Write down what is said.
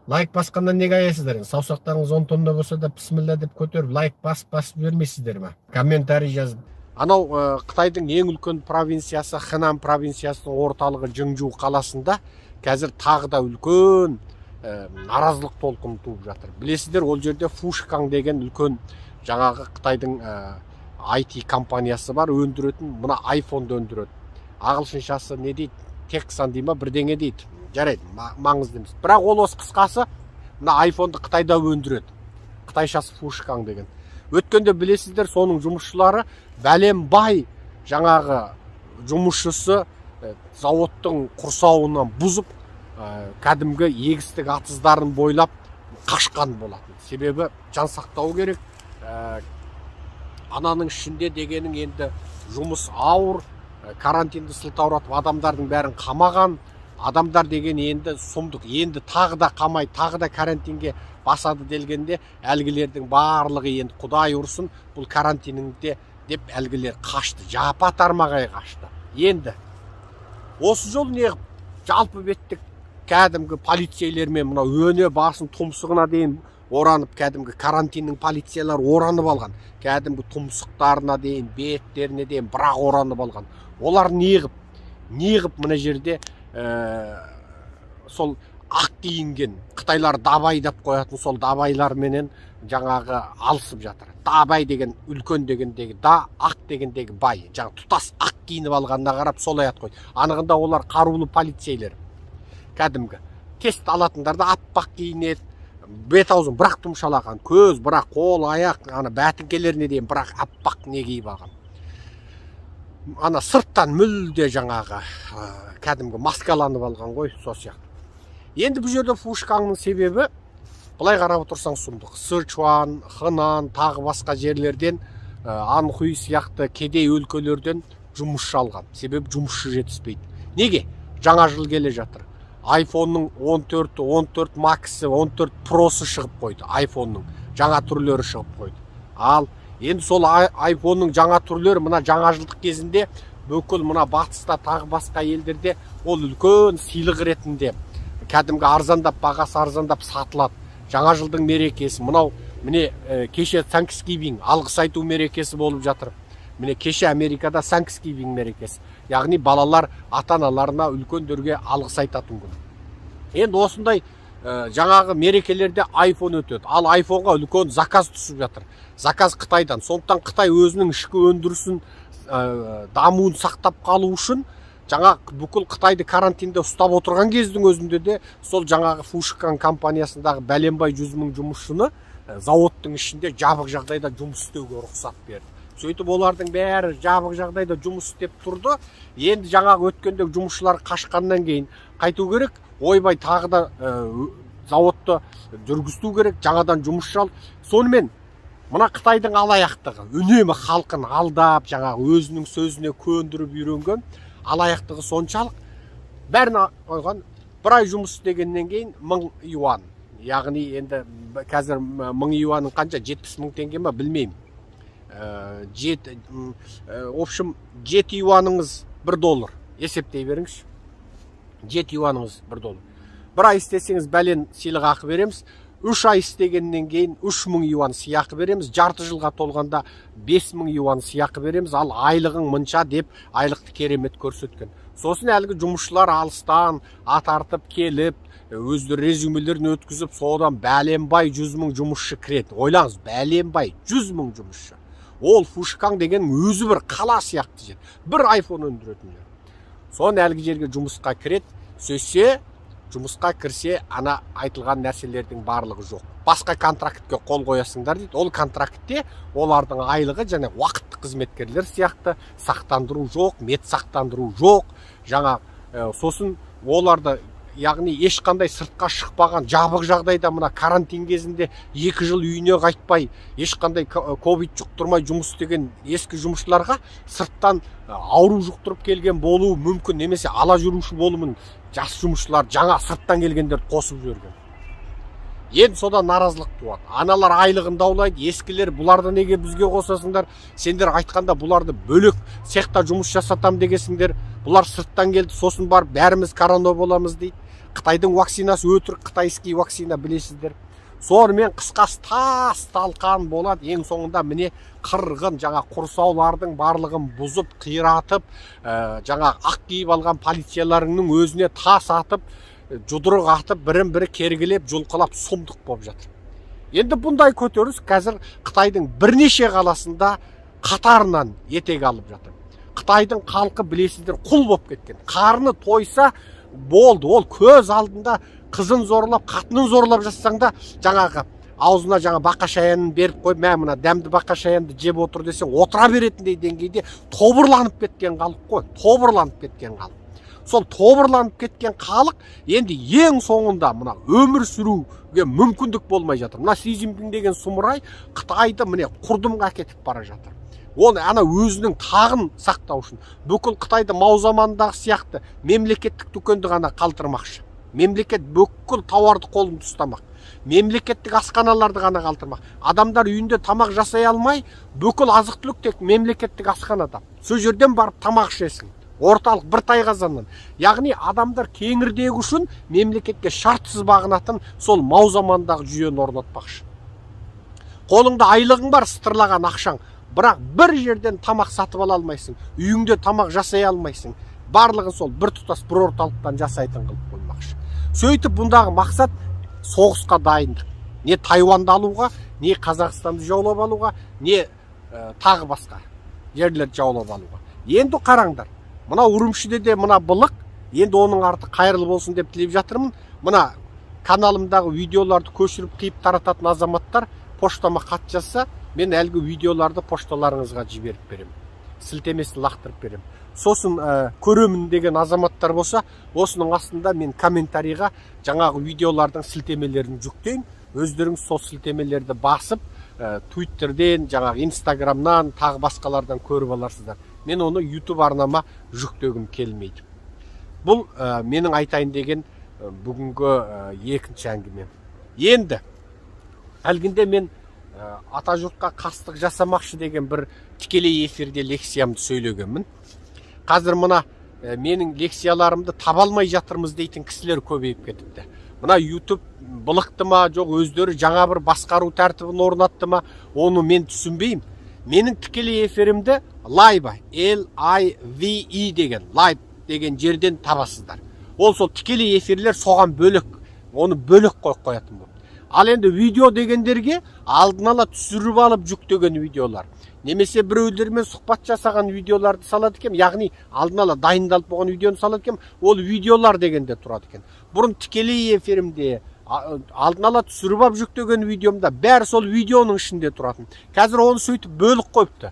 Лайк басқаннан неге аяйсыздар? Енді саусақтарыңыз 10 тонна болса да, бісміллә деп көтеріп, лайк басып басып жібермейсіздер ма? Комментарий жазып. Анау Қытайдың ең үлкен провинциясы Хэнан провинциясының орталығы Жыңжу қаласында қазір тағы да үлкен наразылық толқыны туып жатыр. Білесіздер, ол жерде Фушкан деген үлкен жаңағы Қытайдың IT компаниясы бар, өндіретін, мына iPhone'ды өндіреді. Ағылшыншасы не дейді? Тексан дей ма, бірдеңе дейді. Жарайды, маңызды емес. Бірақ ол осы қысқасы мына iPhone'ды Қытайда өндіреді. Қытайшасы Фушкан деген. Өткенде білесіздер, соның жұмысшылары бәленбай жаңағы жұмысшысы зауыттың құрсауынан бұзып, кәдімгі егістік атыздарын бойлап қашқан болатын. Себебі жан сақтау керек. Ананың ішінде дегенің енді жұмыс ауыр, карантинді сылтауратып адамдардың бәрін қамаған. Адамдар деген енді сұмдық, енді тағы да қамай, тағы да карантинге басады делгенде әлгілердің барлығы енді құдай ұрсын бұл карантиніңде деп әлгілер қашты, жапа тармағай қашты. Енді осы жол неғып жалпы беттік кәдімгі полицейлермен мына өне басын тұмсығына дейін оранып, кәдімгі карантиннің полициялары оранып алған, кәдімгі тұмсықтарына дейін, беттеріне дейін бірақ оранып алған. Олар неғып мына жерде сол ақ киінген қытайлар дабай деп қоятын сол дабайларменен жаңағы алысып жатыр. Дабай деген үлкен дегендегі да, ақ дегендегі бай, жаңа тұтас ақ киініп алғанына қарап солай ат қойды. Анығында олар қарулы полицейлер. Кәдімгі тест алатындар да аппақ киінеді, бет аузын бірақ тұмшалаған, көз бірақ, қол, аяқ, ана бәтіңкелеріне дейін бірақ аппақ не киіп алған. Ана сырттан мүлде жаңағы кәдімгі маскаланып алған ғой, сол сияқты. Енді бұл жерде Фушканның себебі, былай қарап отырсаң сұмдық. Сычуан, Хынан, тағы басқа жерлерден, Анхуй сияқты кедей өлкелерден жұмысшы алған. Себебі жұмысшы жетіспейді. Неге? Жаңа жыл келе жатыр. iPhone'ның 14, 14 Max'ы, 14 Pro'сы шығып қойды. iPhone'ның жаңа түрлері шығып қойды. Ал енді сол iPhone'ның жаңа түрлері мына жаңа жылдық кезінде бүкіл мына батыста тағы басқа елдерде ол үлкен сыйлық ретінде кәдімгі арзандап, бағасы арзандап сатылады. Жаңа жылдың мерекесі мынау, міне кеше Thanksgiving, алғыс айту мерекесі болып жатыр. Міне кеше Америкада Thanksgiving мерекесі, яғни балалар ата-аналарына, үлкендерге алғыс айтатын күн. Енді осындай жаңағы мерекелерде iPhone өтеді. Ал iPhone'ға үлкен заказ түсіп жатыр. Заказ Қытайдан. Сондықтан Қытай өзінің ішкі өндірісін, дамуын сақтап қалу үшін жаңа бүкіл Қытайды карантинде ұстап отырған кездің өзінде де сол жаңағы Фушкан компаниясындағы бәленбай 100 мың жұмысшыны зауыттың ішінде жабық жағдайда жұмыс істеуге рұқсат берді. Сөйтіп олардың бәрі жабық жағдайда жұмыс істеп тұрды. Енді жаңағы өткенде жұмысшылар қашқаннан кейін қайту керек, ойбай тағы да зауытты жүргізу керек, жаңадан жұмысшы ал. Сонымен мына Қытайдың алаяқтығы, үнемі халқын алдап, жаңағы өзінің сөзіне көндіріп үйренген алаяқтығы соншалық, бәрін қойған. Бір ай жұмыс істегеннен кейін 1000 юан, яғни енді қазір 1000 юанның қанша, 70 мың теңге ма білмеймін. В общем, 7 юаныңыз 1 доллар, есептей беріңізші. 7 юаныңыз 1 доллар. Бір ай істесеңіз бәлен сыйлық ақы береміз. 3 ай істегеннен кейін 3000 юан сыйақы береміз. Жарты жылға толғанда 5000 юан сыйақы береміз. Ал айлығың мынша деп айлықты керемет көрсеткен. Сосын әлгі жұмысшылар алыстан ат артып келіп, өздері резюмелерін өткізіп, содан бәленбай 100 мың жұмысшы кіреді. Ойлаңыз, бәленбай 100 мың жұмысшы. Ол Фушкан деген өзі бір қала сияқты жер. Бір iPhone өндіретін жер. Соны әлгі жерге жұмысқа кіреді. Сөйтсе, жұмысқа кірсе, ана айтылған нәрселердің барлығы жоқ. Басқа контрактке қол қоясыңдар дейді. Ол контрактте олардың айлығы және уақытты қызметкерлер сияқты сақтандыру жоқ, мед сақтандыру жоқ. Жаңа сосын оларды, яғни ешқандай сыртқа шықпаған, жабық жағдайда мына карантин кезінде 2 жыл үйіне қайтпай, ешқандай ковид жұқтырмай жұмыс істеген ескі жұмысшыларға сырттан ауру жұқтырып келген болуы мүмкін, немесе ала жүруші болуы мүмкін. Жас жұмысшылар жаңа сырттан келгендерді қосып жіберген. Енді содан наразылық туады. Аналар айлығын даулайды, ескілер бұларды неге бізге қосасыңдар? Сендер айтқанда бұларды бөлек цехта жұмыс жасатам дегенсіңдер. Бұлар сырттан келді, сосын барып бәріміз корона боламыз дейді. Қытайдың вакцинасы өтірік, китайский вакцина, білесіздер. Сонымен қысқасы тас талқан болады. Ең соңында міне қырғын, жаңа құрсаулардың барлығын бұзып, қиратып, жаңа ақ киіп алған полицияларының өзіне тас атып, жұдырық атып, бірін бірі кергілеп, жұлқылап, сұмдық болып жатыр. Енді бұндай көтеріліс қазір Қытайдың бірнеше қаласында қатарынан етек алып жатыр. Қытайдың халқы, білесіздер, құл болып кеткен. Қарны тойса болды, ол көз алдында қызын зорлап, қатынын зорлап жатсаң да, жаңағы аузына жаңа бақа шаянын беріп қойып, мә, мына дәмді бақа шаянды жеп отыр десең, отыра беретіндей деңгейде тобырланып кеткен халық қой, тобырланып кеткен халық. Сол тобырланып кеткен халық енді ең соңында мына өмір сүруге мүмкіндік болмай жатыр. Мына Си Цзиньпин деген сұмырай Қытайды міне құрдымға әкетіп бара жатыр. Оны ана өзінің тағын сақтау үшін бүкіл Қытайды Мау заманындағы сияқты мемлекеттік дүкенді ғана қалдырмақшы. Мемлекет бүкіл тауарды қолында ұстамақ. Мемлекеттік асханаларды ғана қалдырмақ. Адамдар үйінде тамақ жасай алмай, бүкіл азық-түлік тек мемлекеттік асханада. Сол жерден барып тамақ ішесің. Орталық бір тайқазаннан. Яғни адамдар кеңірдегі үшін мемлекетке шартсыз бағынатын сол Мау заманындағы жүйені орнатпақшы. Қолыңда айлығың бар, сытырлаған ақшаң, бірақ бір жерден тамақ сатып ала алмайсың, үйіңде тамақ жасай алмайсың. Барлығын сол бір тұтас бір орталықтан жасайтын қылып қоймақшы. Сөйтіп бұндағы мақсат соғысқа дайындық. Не Тайванды алуға, не Қазақстанды жаулап алуға, не тағы басқа жерлерді жаулап алуға. Енді қараңдар, мына Урумшиде де мына былық, енді оның арты қайырлы болсын деп тілеп жатырмын. Мына каналымдағы видеоларды көшіріп қиып тарататын азаматтар поштама хат жазса, мен әлгі видеоларды пошталарыңызға жіберіп беремін. Сілтемесін лақтырып беремін. Сосын көремін деген азаматтар болса, осының астында мен комментарийға жаңағы видеолардың сілтемелерін жүктеймін. Өздеріңіз сол сілтемелерді басып, Твиттерден, жаңағы Инстаграмнан, тағы басқалардан көріп аларсыздар. Мен оны YouTube арнама жүктегім келмейді. Бұл менің айтайын деген бүгінгі екінші әңгімем. Енді әлгінде мен атажұртқа қастық жасамақшы деген бір тікелей эфирде лекциямды сөйлегенмін. Қазір мына менің лекцияларымды таба алмай жатырмыз дейтін кісілер көбейіп кетіпті. Мына YouTube былықты ма, жоқ өздері жаңа бір басқару тәртібін орнатты ма, оны мен түсінбеймін. Менің тікелей эфирімді Live, L-I-V-E деген, Live деген жерден табасыздар. Ол сол тікелей эфирлер соған бөлек, оны бөлек қойып қоятын болды. Ал енді видео дегендерге алдын ала түсіріп алып жүктеген видеолар, немесе біреулермен сұхбат жасаған видеоларды салады екен, яғни алдын ала дайындалып болған видеоны салады екен, ол видеолар дегенде тұрады екен. Бұрын тікелей эфирімде алдын ала түсіріп алып жүктеген видеомда бәрі сол видеоның ішінде тұратын. Қазір оны сөйтіп бөліп қойыпты.